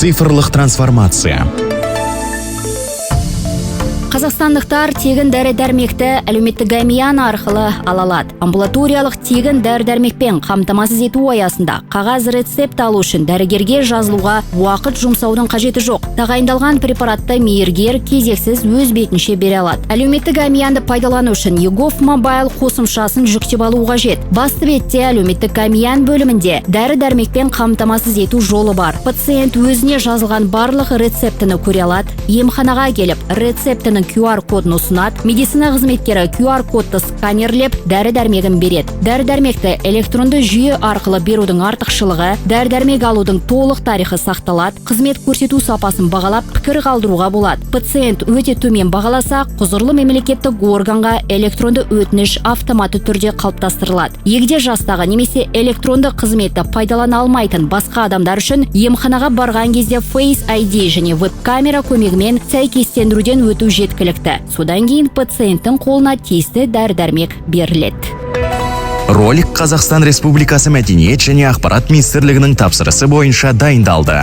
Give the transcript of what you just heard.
Цифрлық трансформация. Қазақстандықтар тегін дәрі-дәрмекті әлеуметтік әмиян арқылы ала алады. Амбулаториялық тегін дәрі-дәрмекпен қамтамасыз ету аясында қағаз рецепт алу үшін дәрігерге жазылуға уақыт жұмсаудың қажеті жоқ. Тағайындалған препаратты мейіргер кезексіз өз бетінше бере алады. Әлеуметтік әмиянды пайдалану үшін eGov Mobile қосымшасын жүктеп алу қажет. Басты бетте әлеуметтік әмиян бөлімінде дәрі-дәрмекпен қамтамасыз ету жолы бар. Пациент өзіне жазылған барлық рецептіні көре алады. Емханаға келіп, рецептінің QR кодын ұсынады. Медицина қызметкері QR кодты сканерлеп, дәрі-дәрмегін береді. Дәрі-дәрмекті электронды жүйе арқылы берудің артықшылығы: дәрі-дәрмек алудың толық тарихы сақталады, қызмет көрсету сапасын бағалап, пікір қалдыруға болады. Пациент өте төмен бағаласа, құзырлы мемлекеттік органға электронды өтініш автоматты түрде қалыптастырылады. Егде жастағы немесе электронды қызметті пайдалана алмайтын басқа адамдар үшін емханаға барған кезде Face ID және веб-камера көмегімен сәйкестендіруден өту жеткілікті. Содан кейін пациенттің қолына тиісті дәрі-дәрмек беріледі. Ролик Қазақстан Республикасы Мәдениет және ақпарат министрлігінің тапсырысы бойынша дайындалды.